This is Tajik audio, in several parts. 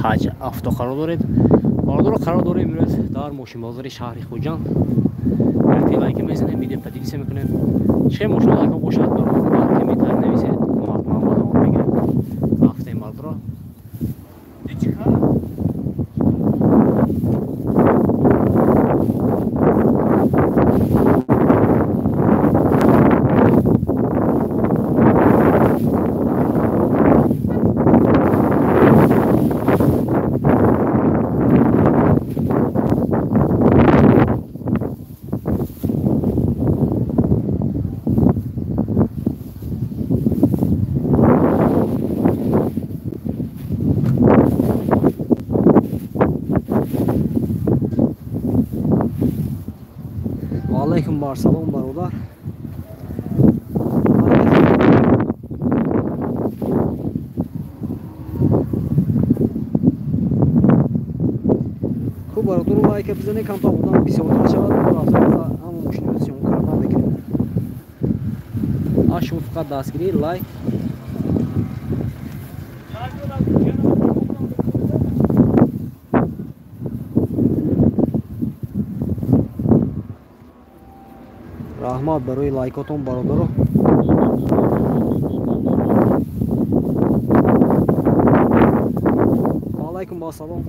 Таҷ Авто қарор доред. Бародаро, қарор дорем имрӯз дар мошинбозори шаҳри Хуҷанд. Якте лайк мезанем, видео поделиться мекунем. Чӣ мошин лайк бошад, дар комментарий нависед, мо ҳатман ба навор мегирем. Рафтем, бародаро. Алейкум бар салом, бародар. Хуб, бародар, лайк бизанед, камтар одам бисёртар шавад, рафта ҳама мошинро съёмка кардан мегирем. Шумо фақат дастгирӣ, лайк. Раҳмат барои лайкотон, бародаро. Алайкум ассалом.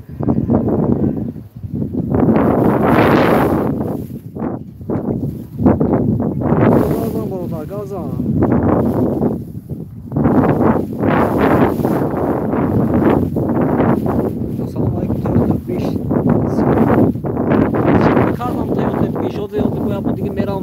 Газан, бародар, газан. Салом алайкум, Toyota 5. Кардам Toyota 5, ози бояд дига мерам.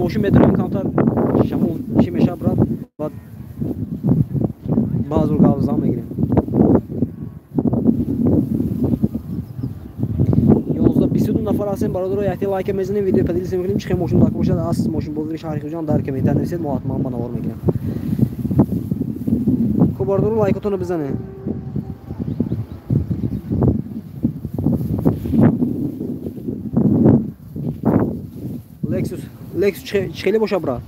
Мошин медорем, камтар шамол чӣ мешавад, брат, баъд баъзур гавзан мегирем. 11-22 нафар ҳастем, бародаро, якте лайка мезанем, видео поделиться мекунем. Чӣ хел мошин дака бошад аз мошинбозори шаҳри Хуҷанд, дар комментарий нависед, мо ҳатман ба навор мегирем. Хуб, бародаро, лайкотонро бизанед. Lexus чӣ хеле боша, брат?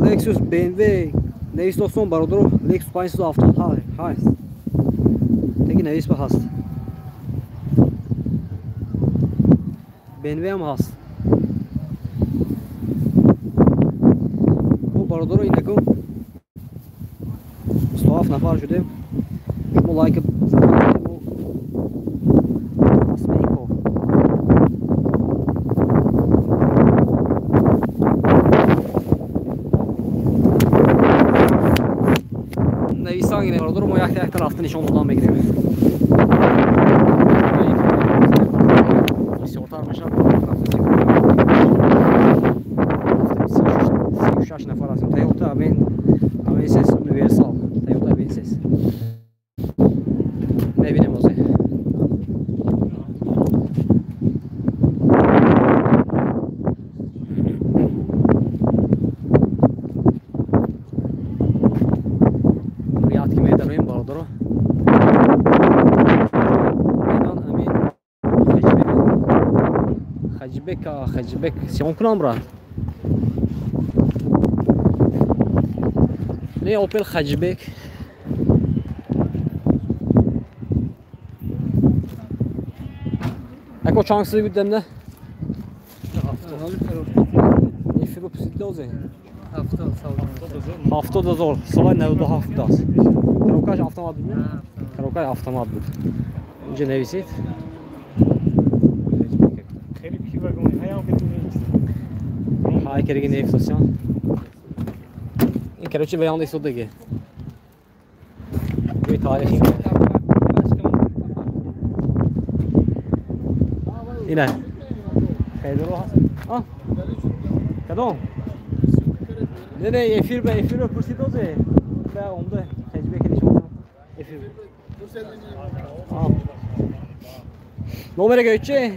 Lexus, BMW 990, бародаро, Lexus 570 ҳаст. Теги 900 ҳаст. BMW ҳам ҳаст. Бародаро, инакун 27 нафар шудем. Шумо лайк занед, мо нависан гирем, бародаро, мо якта якта рафта нишон додан мегирем. Бисёртар мешавад. 36 нафар ҳастем. Toyota Avensis Universal. Toyota Avensis. Мебинем ҳозир. Рият ки медароем, бародаро. Медон амин Хаҷибек, Хаҷибек сиём кунам, брат. Не, Opel Hatchback. Ако чанг си гудем, не? Ефиро пусидозе. 70,000 соли 97 аст. Коробкаш автомат буд, не? Коробкаш автомат буд. Инҷа нависед. кереги нефтосион. Ин короче баён истодагӣ. Ҷои таърихи. Ина. Хайдро ҳаст. А? Кадом? Не, не, эфир ба эфир пурсид озе. Ба омда таҷриба кардӣ шумо. Эфир. Номер гӯй чи?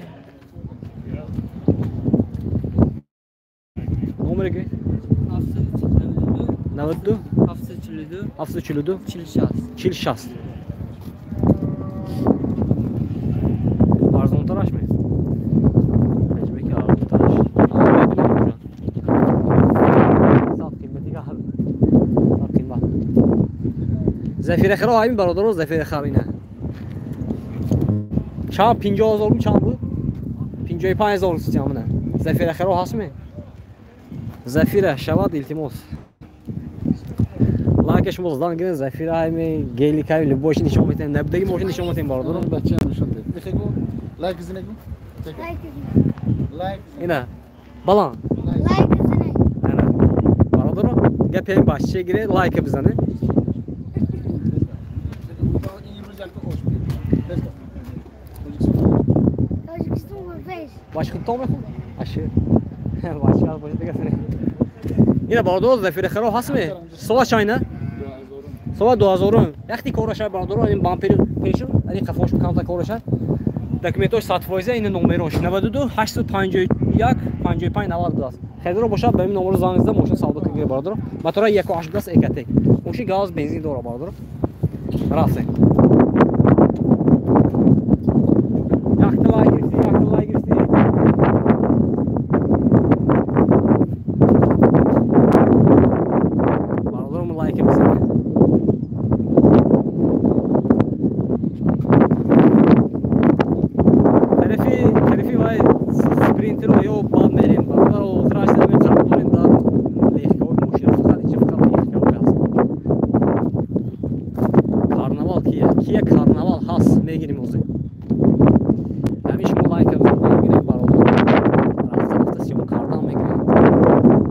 Номер гӯй? 92 742 742 46 46. Арзонтараш ме? Таҷриба ки арзонтараш. Сад қимати гар. Сад қимат. Зафира хиро ҳамин бародаро зафира хар ина. Чанд 50,000 чанд буд? 55,000 сутям ина. Зафира хиро ҳаст ме? Зафира шавад илтимос. Лайк шумо задан гиред зафира ҳами гелик ҳами любой чи нишон метаем. Набудаги мошин нишон метаем бародаро. Бача нишон дед. Мехегу лайк зинегу. Лайк. Ина. Балан. Лайк зинег. Ана. Бародаро гапи ҳами бача гиред лайк бизанед. Бача худтон мехоҳ? Аши. Бача бошад дигар. Ина бародаро зафира хиро ҳаст ме? Сола чайна? Сола 2000. Яхти кораша бародаро ин бампери пешу, ин қафош камта кораша. Документош 100%, ин номерош 92 851 55 90 будааст. Хайдро бошад ба ин номеро занг зада мошин савдо кунед бародаро. Мотора 1.8 будааст ЭКТ. Мошин газ бензин дора бародаро. Рафтем. Яхта лайк гирифти, яхта лайк гирифти. Бародаро лайк бизанед. Тарафи вай спринтеро ё бад мерем. Бародаро охираш ҳамин қарор дорем дар легкаҳои мошина фақат инҷа фақат легкаҳо ҳаст. Карнавал кия? Кия карнавал ҳаст мегирим ҳозир. Ҳамин шумо лайк бизанед мегирем бародаро. Рафта рафта сиём кардан мегирем.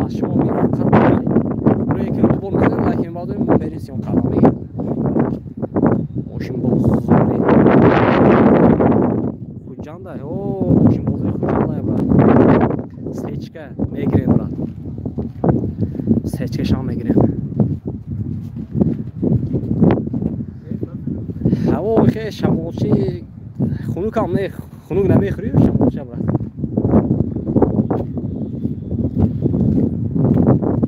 Аз шумо мефақат лайк. Рӯе ки ютубор мезанем лайк мебардорем мо мерем сиём кардан мегирем. Мошин бозори Хуҷанда, о, мошин бозори Хуҷанда брат. Сечка мегирем брат. Сечка шам мегирем. Ҳаво хе шамолчи хунукам не, хунук намехӯрӣ шамолча брат.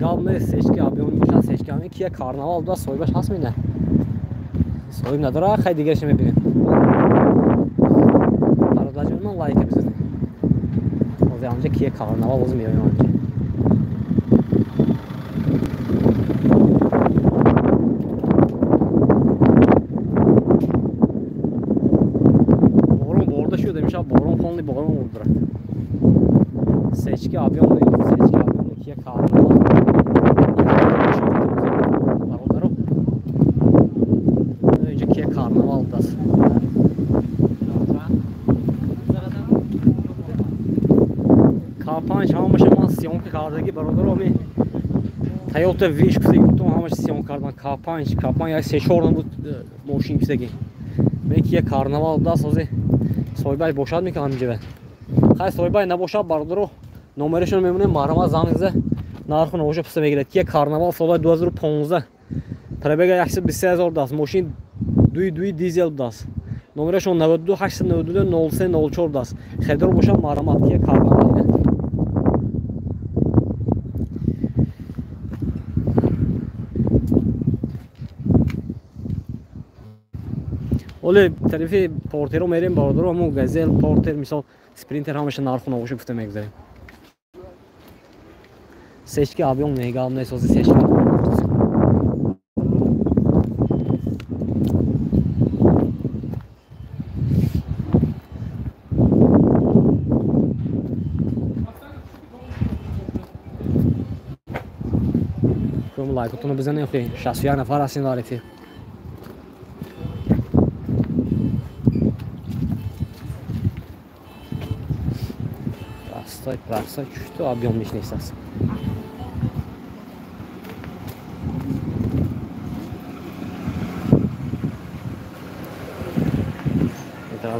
Гап не, сечка объём мешавад, сечка ами кия карнавал буда соҳибаш ҳаст ми не? Соҳиб надора, хай дигарша мебинем. Бародарҷон ман лайка бизанед. Ҳозир ҳамҷа кия карнавал ҳозир меоем ҳамҷа. Борон борда шуд, имшаб борон полный борон буд брат. Сечки объём не, сечки объём не, кия карнавал. Бародаро. Инҷа кия карнавал будааст. К5 ҳамаша ман съёмка кардагӣ бародаро ми Toyota Wish кусаги бутон ҳамаша съёмка кардан К5 К5 як 3-4 буд мошин кусаги. Мен кия карнавал будааст ҳозир соҳибаш бошад мекунам ҳаминҷа. Хай соҳибаш набошад бародаро номерашонро мемонем марҳамат занг зада нарху навоша пуста мегирад. Кия карнавал соли 2015 пробега 123,000 будааст. Мошин 2.2 дизел будааст. Номерашон 92 892 03 04 будааст. Харидор бошад марҳамат кия карнавал ина. Оле тарафи портеро мерем бародаро ҳамон газел портер мисол спринтер ҳамаша нарху навоша гуфта мегузарем. Сечки объём не гап не сози сечки. Кум лайкотонро бизанем хи 61 нафар ҳастем дар эфир. Простой, простой, чуто объём нест аст.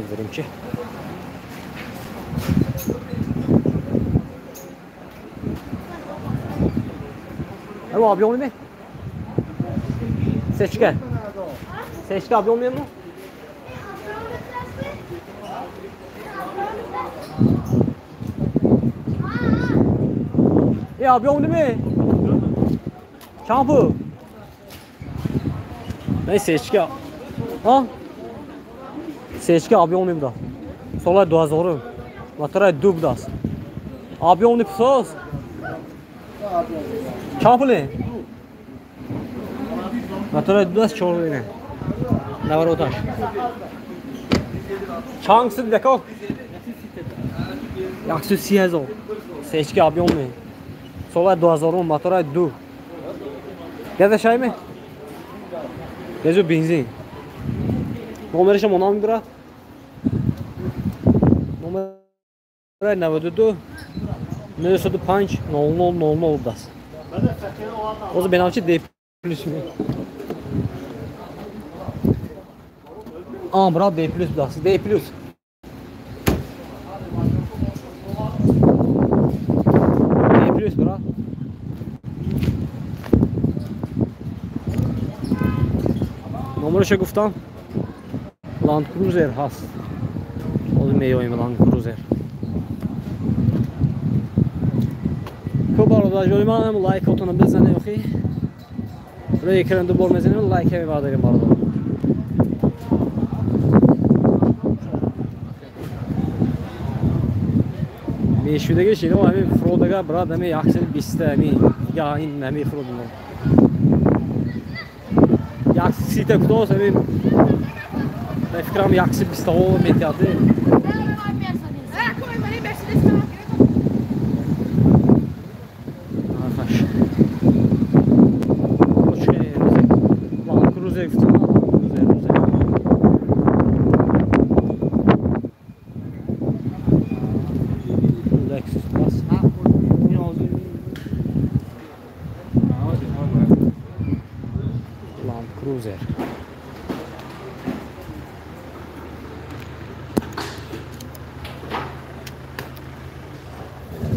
Нагзарем чи. Ало, объем ли? Сечка. Сечка объем ли? Е, объем ли? Чанд пул? Не, сечка. А? Сечка объем ли буда? Солай 2000. Моторай ду будаст. Объем ли псос? Чанд пуле? Мотора ду даст чор не. Навороташ. Чанд сид деко? 130 000. Сечка объем не. Солай 2000 мотора ду. Газа шайме? Газу бензин. Номерش монам брат. Номер 92 905 00 00 даст. Оз бенавчи D плюс ми. А, брат, D плюс даст. D плюс. D плюс, брат. Номерش гуфтам. Land Cruiser ҳаст. Оз меёем Land Cruiser. Хуб бародарҷони ман лайкотонро бизанем охи. Рӯи экран ду бор мезанем лайк мебардарем бародар. Мешудагиш ино ҳамин фуродага брат ҳамин 120 ҳамин дига ин ҳамин фурод 130 кудос ҳамин ба фикрам 120 метиҳад. Cruiser.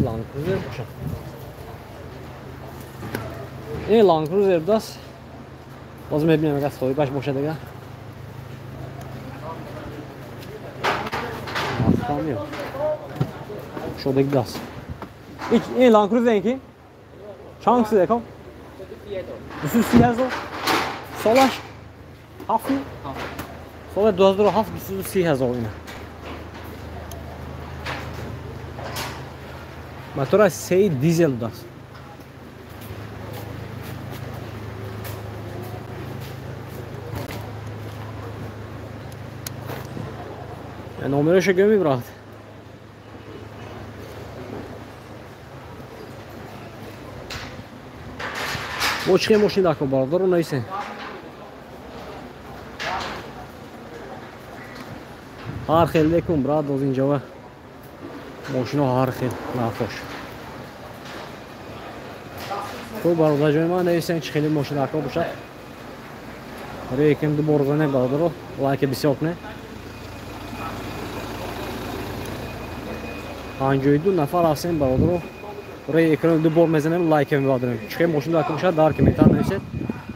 Land Cruiser бошад. Ин Land Cruiser будааст. Боз мебинем агар соҳибаш бошад ага. Шодагӣ даст. Ин Land Cruiser ки? Чанд киси яком? 230 000. Солаш 7 соли 2007 230 000 ина. Мотора 3 дизел будааст. Номерашо гӯ брат. Бо чӣ мошин дако бародаро нависен. Ҳар хел лекун брат оз инҷава мошино ҳар хел нархош. Хуб бародарҷони ман нависен чӣ хели мошин даркор бошад. Рӯи экран ду бор занед бародаро, лайке бисёр кунед. 52 нафар ҳастем бародаро. Рӯи экран ду бор мезанем, лайке мебардарем. Чӣ хели мошин даркор бошад дар комментар нависед.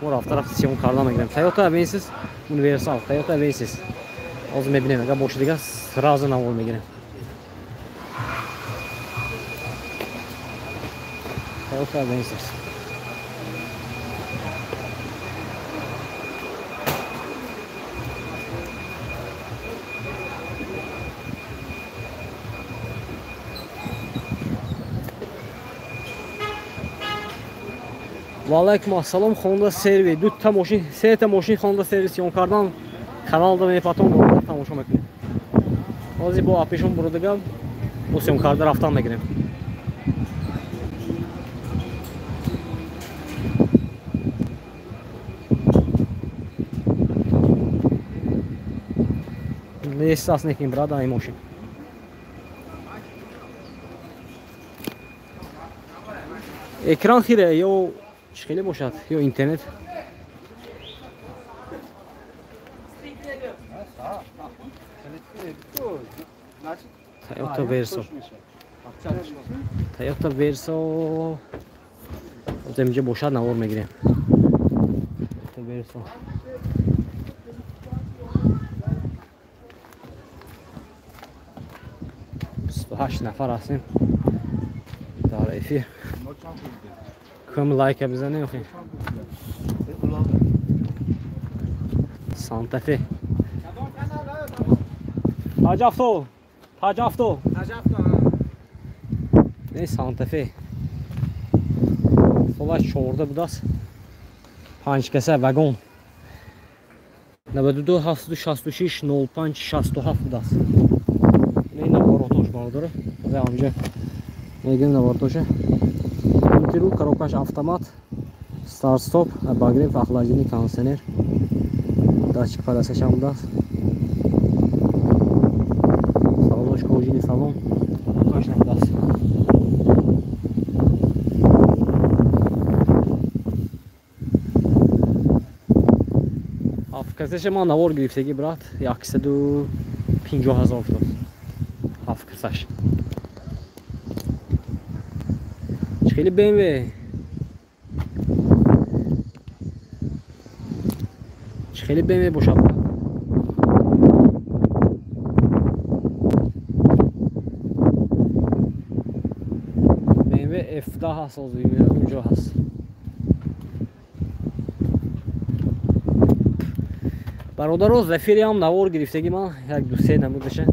Мо рафта рафта съём карда мегирем. Toyota Avensis универсал, Toyota Avensis. Ҳозир мебинем агар бошад дигар сразу навор мегирем. Toyota Avensis. Ва алайкум ассалом. Honda Серви дута мошин, сета мошин Honda Серви съём кардан каналда мепатон бародар тамошо мекунем. Ҳозир бо апешон бурдагам бо съём карда рафтан мегирем. Нест аст некин брат ин мошин. Экран хире ё чӣ хеле бошад ё интернет. Toyota Verso. Toyota Verso. Инҷа бошад навор мегирем. Toyota Verso. 28 нафар ҳастем дар эфир. Кам лайка бизанем. Санта Фе. Таҷафто. Таҷафто. Не Санта Фе. Солаш 14 будааст. 5 каса вагон. 92 766 05 67 будааст. Не наворотош бародаро. Ҳозир ҳамҷа мегирем наворотоша. Мультиру, коробкаш автомат, старт стоп, обогрев, охлаждение, кондиционер. Датчик подасашам будааст. Салош кожини салон. Точно будааст. Ҳафткасаша ман навор гирифтагӣ брат, 150 000 футос. Ҳафткасаш. Хеле BMW. Хеле BMW бошад. BMW F10 ҳаст, ҳозир унҷо ҳаст. Бародаро, Зафири ҳам навор гирифтагӣ ман, як ду се намудаша.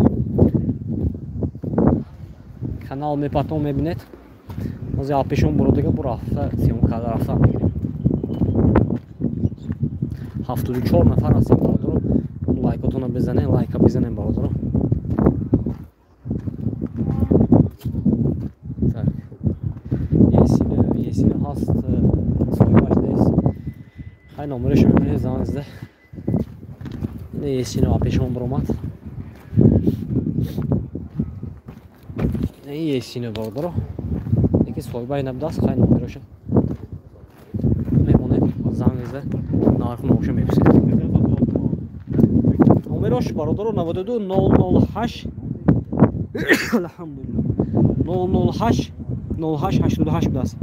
Канал мепатон мебинед. Ҳозир алпешон буродига бу рафта съёмка карда рафта мегирем. 74 нафар ҳастем бародаро. Лайкотонро бизанем, лайка бизанем бародаро. Так. Есине ҳаст, соҳибаш нест. Хай номерашо мебинед занг зада. Ина Есине алпешон буромад. Ина Есине бародаро. Ки соҳибаи набудааст, хай номероша мемонем, занг зада нарху номоша мепурсем. Номерош бародаро 92 008 алҳамдулиллаҳ 008 08 88 будааст.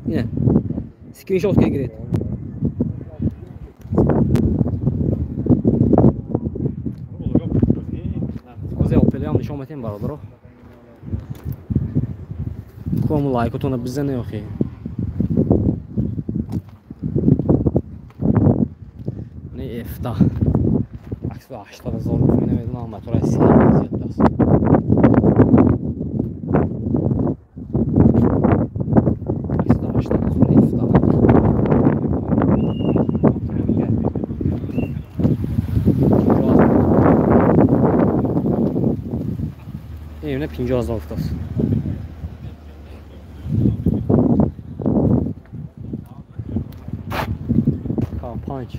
Ина скриншот гиред. Ҳозир Опелиам нишон метем бародаро. Кому лайкотонро бизане охи. Не F10. 180 000 рубл намедонам, мотора зиёд будааст. 180 000 F10. Ина 50 000 будааст. Панҷ.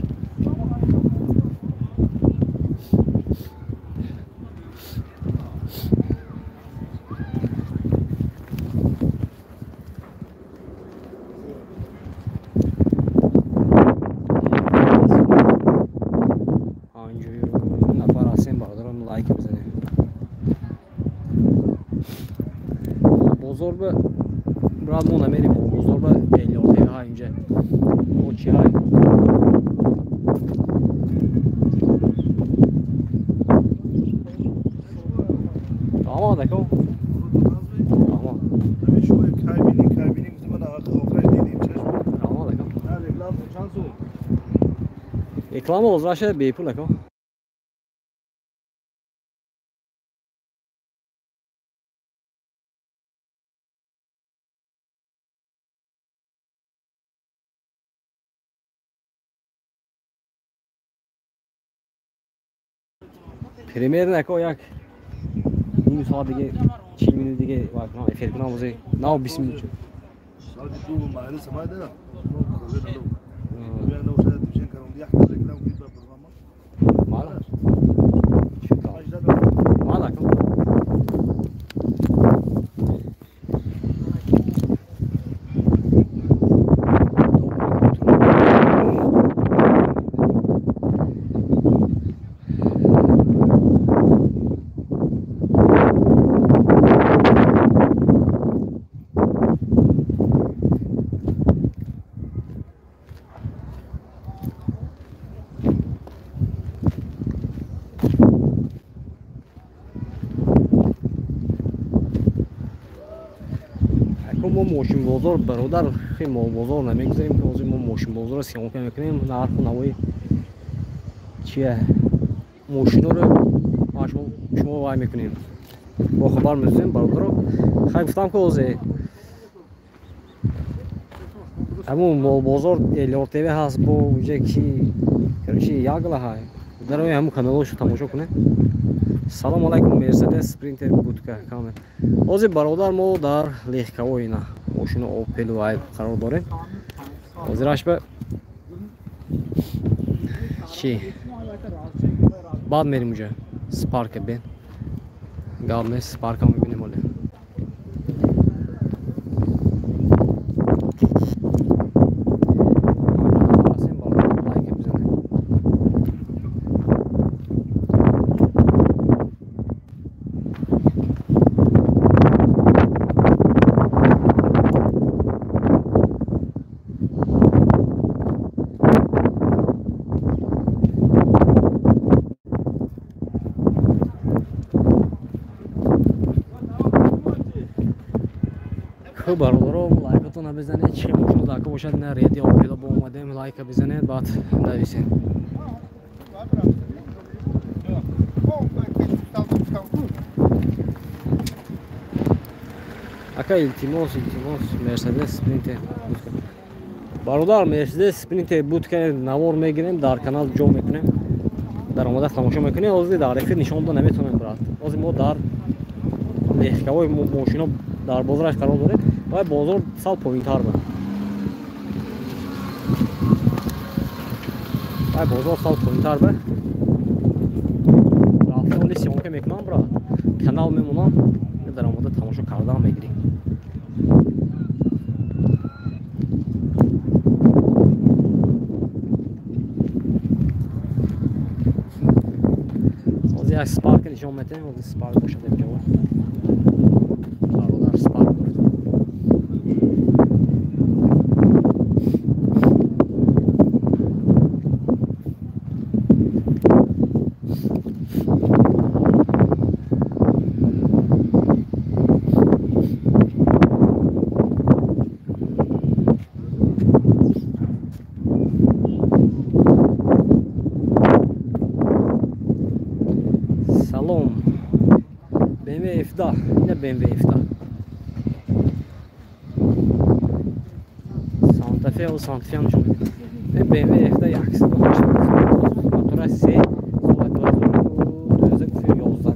Нафар ҳастем бародарам, лайк бизанем. Бозор ба брат мо намерем, бозор ба Элиор ТВ инҷа. Мо чи ҳай? Tamam da ko. Tamam. Tamam da ko. Реклама озраша бепул ако. Примерно ако як ним соат диге 40 минут диге вай кунам эфир кунам ози нав 20 минут шуд. Мала? Мала ко? Ака мо мошинбозор бародар, хе молбозор намегузарем, ки ҳозир мо мошинбозорро съёмка мекунем, нарху навои чия мошиноро шумо вай мекунем, бохабар месозем бародаро. Хай гуфтам ки ҳозир ҳамун молбозор Элёр ТВ ҳаст, бо уҷа ки короче ягла ҳай дарои ҳамун каналошо тамошо кунем. Салом алайкум, Мерседес Спринтер будка камер. Ҳозир бародар мо дар легковой ина мошина Опел вай қарор дорем. Ҳозираш ба чи баъд мерим уҷа Спарка бен. Гап нест, Спарка мебинем оле. Бародаро, лайкатон бизанед, чӣ мошина дака бошад, на реди Опела бо омадем, лайка бизанед, баъд нависем. Ака илтимос, илтимос, Мерседес Спринтер. Бародар, Мерседес Спринтер будка навор мегирем, дар канал ҷо мекунем. Дар омада тамошо мекунем, ҳозир дар эфир нишон дода наметавонем, брат. Ҳозир мо дар легковой мошино дар бозораш қарор дорем, вай бозор сал поинтар ба. Вай бозор сал поинтар ба. Рафта оли съёмка мекунам, брат. Канал мемонам, дар омода тамошо кардан мегирем. Ҳозир як Спарка нишон метаҳем, ҳозир Спарк бошад инҷо. Бародар Спарк гуфт. Салом. BMW F10, ина BMW F10. Санта Фе ва Санта Фе нишон медиҳад. BMW F10 180 мотора 3 соли 2011.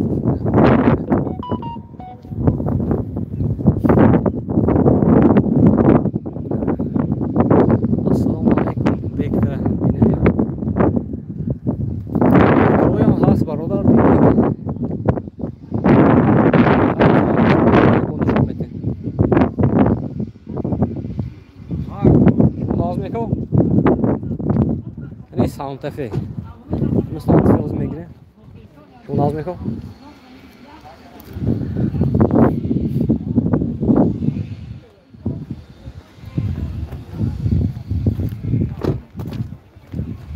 Ассалому алайкум, Вектора. Вектороям ҳаст бародар, бинед. Санта Фе. Мо Санта Фе ҳозир мегирем. Шумо наз мекун?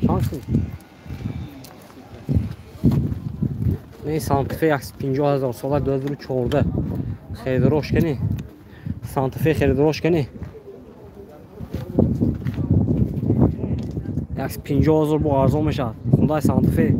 Чанд шуд? Не, Санта Фе 150 000 сола 2014. Харидорош кани. Санта Фе харидорош кани. 150 000 бо арзон мешавад. Хундай Санта Фе.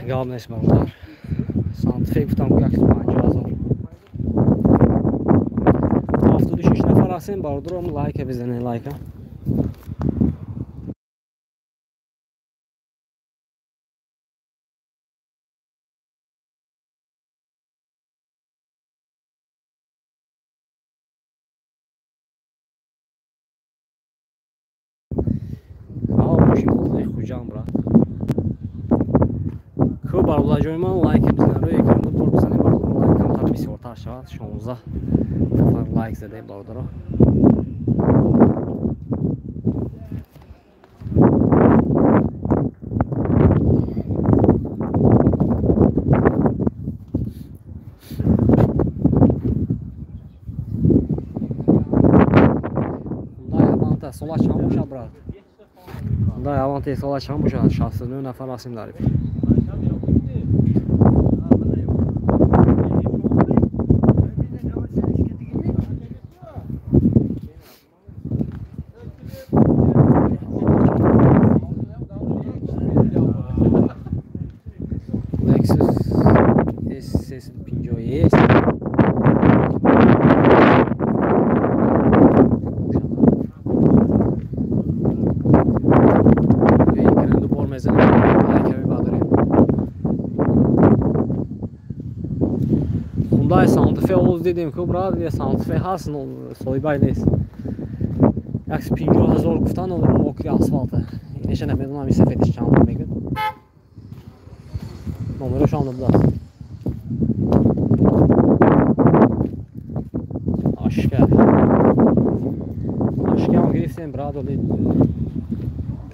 Гап нест бародар. Санта Фе гуфтам ки 150 000. 76 нафар ҳастем бародаром, лайка бизанед, лайка. Мошин бозори Хуҷанд, брат. Хуб бародарҷони ман, лайка бизанед, рӯи экранда бор бизанед, бародар, лайк камтар бисёртар шавад. мешавад. 16 нафар лайк задаем, бародаро. Сола чанд бошад, брат? Да, Аванте сола чанд бошад? 69 нафар ҳастем дар эфир. Lexus S350S. Хундай Санта-Фе олуз дидем ку, брат, я Санта-Фе ҳаст, соҳибай нест. 150 000 гуфтан, мокри асфалта. Инаша намедонам, ин сафедиш чанд мегӯяд. Номерош ҳам будааст. Ашка. Ашкаам гирифтем, брат, оли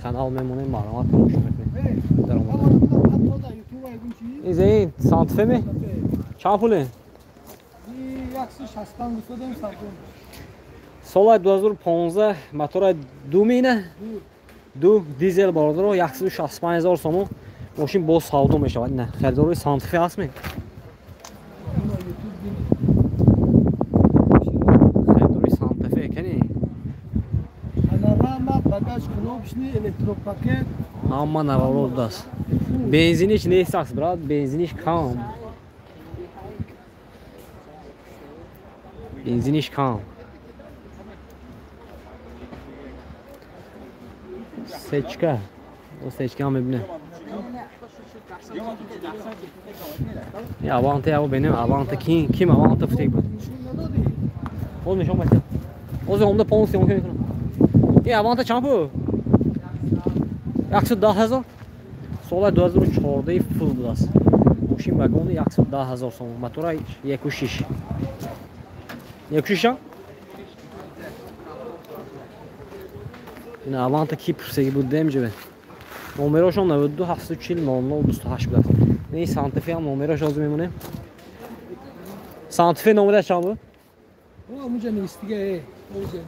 канал мемонем, марҳамат тамошо мекунем. Даромад. Ин Санта-Фе ме? Чанд пуле? Соли 2015 мотора ду мина, ду дизел, бародаро, 165 000 сомон. Мошин боз савдо мешавад. Не, харидори Санта-Фе ҳаст ме? Харидори Санта-Фе кани? Панорама, багаж кнопочный, электропакет. Ҳама наворот будааст. Бензиниш нест аст, брат, бензиниш кам. Бензиниш кам. Сечка. О, сечка ҳам мебинем. Аванте яво бинем, Аванте ким Аванте футек буд. Оз нишон бача. Оз омда полностью мумкин мекунам. Ин Аванте чанд пул? 110 000. Соли 2014 фул будааст. Мошин вагони 110 000 сомон. Мотора 1.6. 1.6 ин Аванта ки пурсаги буд демҷабе. Номерошон 92 740 00 28 будааст. Ин Санта-Фе ҳам номерош ҳозир мемонем. Санта-Фе номераш чанд буд? О, муҷа нестига, э, оҷа.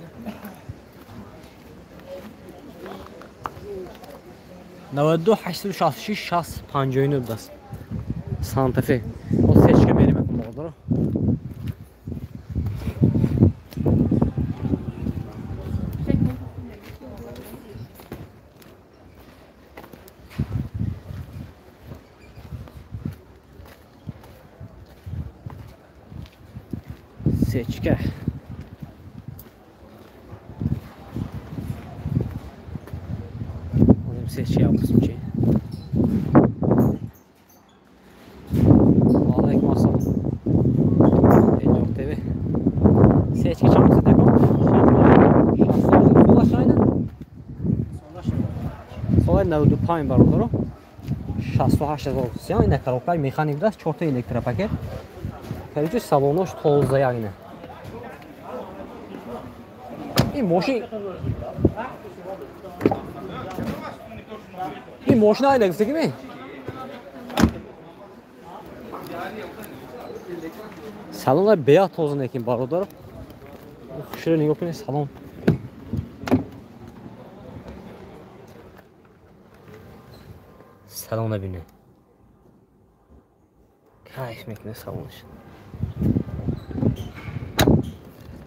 92 866 60 59 будааст. Санта-Фе. О, сечка мерем акун, бародаро. Сечка. Онем сечка yapmışım чи. Алейкум ассалом. Элёр ТВ. Сечка чанд бошад, ако? 60 сола шайна? Сола 95, бародаро. 68 000 сомон. Ина коробкаи механик будааст, 4 та электропакет. Короче, салонош тоза ягина. Ин мошин айда гуфтаги ме? Салона бея тоза некин, бародар. Хушро нигоҳ кунед, салон. Салона бинед. Кайф мекунад салонаш.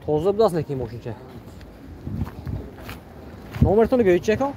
Тоза будааст некин мошинча. Номертонро гӯед чи, ако?